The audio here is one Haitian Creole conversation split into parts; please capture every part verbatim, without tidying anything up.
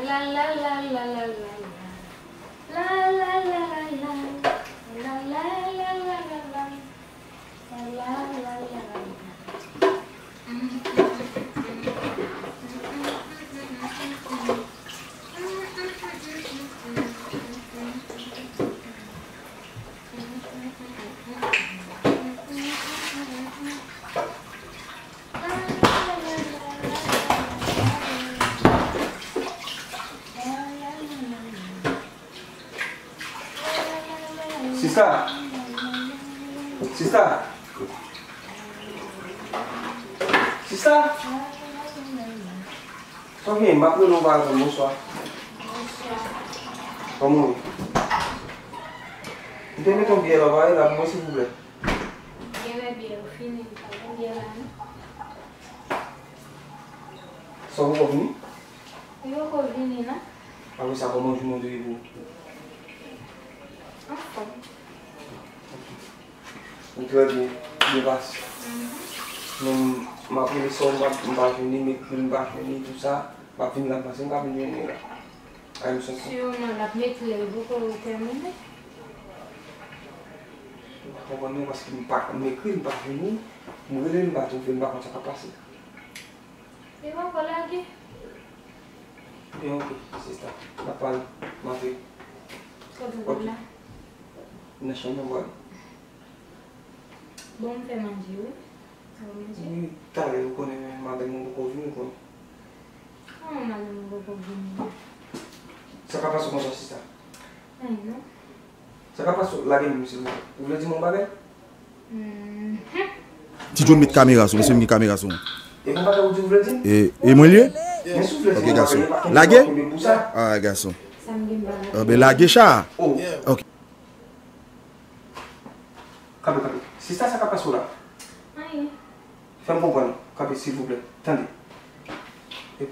La la la la la la la. La la la la la. La la la la la la. La la la la la. Sista! Sista! Sista! Sa w genyen? M ap rele w pa reponn. Bonswa. Bonswa. Kòman w ye? M te mete yon biyè la, w pa rele la pou mwen, silvouplè? Biyè, biyè yo fini, m pa gen biyè la, non. Sa w poko vini? Li poko vini, non. Apre sa, kòman jounen w te ye pou ou? Anfòm. Ou trè byen, byen pase. Mhm. Men m ap rele sè w, m pa, m pa jwenn li, m ekri l, m pa jwenn li, tou sa. M ap vin la, m panse m ka vin jwenn li la. Ay, m sòti. Siman, l ap met lè l poko tèmine. M pa konprann non, paske m pa, m ekri l, m pa jwenn li. M rele l, m pa twouve l, m pa konn sa k ap pase. Li poko lage. Ebyen, oke, sista. N ap pale. M antre. Kote w la? Nan chanm nan, m pral. Bon, m fè manje, wi. Sa w manje? Wi, talè, ou konnen, men madanm mwen poko vini, ou konnen. Kòman madanm ou poko vini? Sa ka pase konsa, sista? Anyen, non. Sa ka pase, lage m, silvouplè. Ou vle di m yon bagay? Mhm. Ti John, met kamera sou mwen, se mwen ki gen kamera sou mwen. E yon bagay ou di ou vle di m? E, e mwen li ye? Men si w vle di m yon bagay, e pa kenbe pou sa. Lage? Ah, gason. Sa m gen bagay. Ah, ben, lage cha. Oh. Ok. Kanpe, kanpe. Sista, sa k ap pase w la? Anyen. Fè m konprann. Kanpe, silvouplè. Tande. E,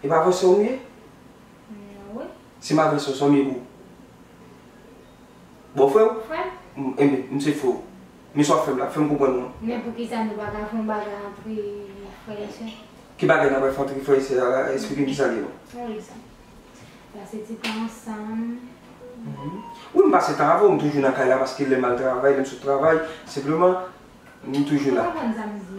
e pa vrè sè w m ye? Non, wi. Si m pa vrè sè w, sa m ye pou ou? Bòfrè w? Frè m. M, enben, m se frè w. Men sa w ap fè m la, fè m konprann non. Men poukisa nou pa ka fè yon bagay antre frè e sè? Ki bagay n ap fè antre frè e sè a la? Esplike m kisa l ye non. Yon egzanp. Pase ti tan ansanm. Mhm. Wi, m pase tan avè w, m toujou nan kay la paske lè m al travay, lè m sot travay, senpleman, m toujou la. Ou konprann sa m di?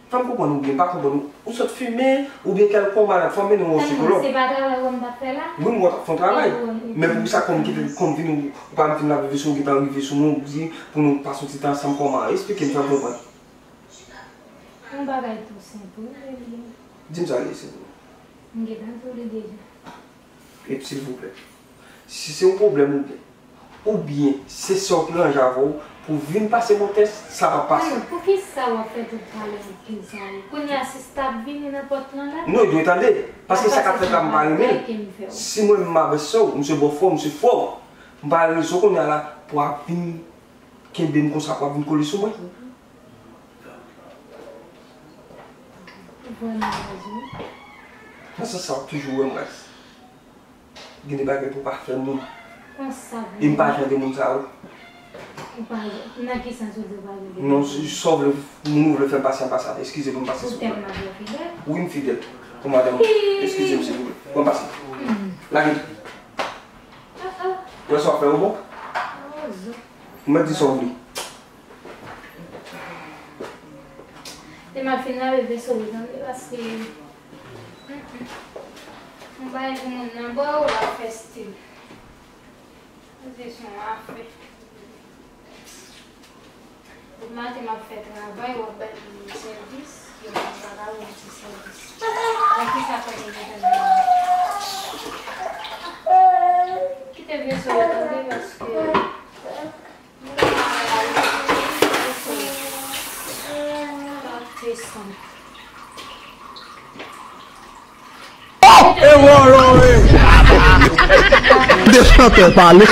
Fè m konprann ou byen, m pa konprann ou. Ou sot fimen, oubyen kèlkonk malad, fò m mennen w yon sikològ. Se pa travay ou wè m t ap fè la? Wi, m wè w t ap fè yon travay. Men poukisa kòm kite, kòm vin ou, ou pa vin la rive sou, ou gentan rive sou mwen, ou di pou nou pase yon ti tan ansanm kòman? Esplike m, fè m konprann. Yon bagay tou senp, wi, baby. Di m sa l ye, silvouplè. M gentan di w li deja. Epi, silvouplè, si se yon pwoblèm oubyen, oubyen se sè w ki ranje avè w pou vin pase mwen tès, sa p ap pase. Non, poukisa w ap fè tout talè ak pil sa yo? Kounye a, sista ap vini nan pòt lan la? Non, dwe tande, paske sa k ap fèt la, m pa renmen l. Si mwen menm m avè sè w, m se bòfrè w, m se frè w, m pa rezon kounye a la pou w ap vin kenbe m konsa, pou w ap vin kole sou mwen. Ou vrèman rezon. Nan sans sa, w ap toujou wè m raz. Gen de bagay pou w pa fè moun. Konsa vre. E m pa jan de moun sa yo. Ou pa, nan ki sans ou di w pa jan de moun? Non, si, sa w vle, moun ou vle fè m pase, m pase. Eskize pou m pase, silvouplè. Ou tèlman byen fidèl. Wi, m fidèl. Pou madanm ou. Eskize m, silvouplè. Pou m pase. Hmm. Lage. Ah, ah. Wè sa w ap fè yo bon? Oh, zo. Ou mèt di sa w vle. Te m ap fin lave veso yo, tande, paske, mm, mm. Yon bagay pou moun nan bò, w ap fè stil. Sa se yon afè. Depi maten m ap fè travay, w ap bay moun sèvis, yo pa ka ba w yon ti sèvis. Nan ki sa fè m gentan di w? Kite veso yo, tande, paske Oh! E wòlò, e! De chantè pale.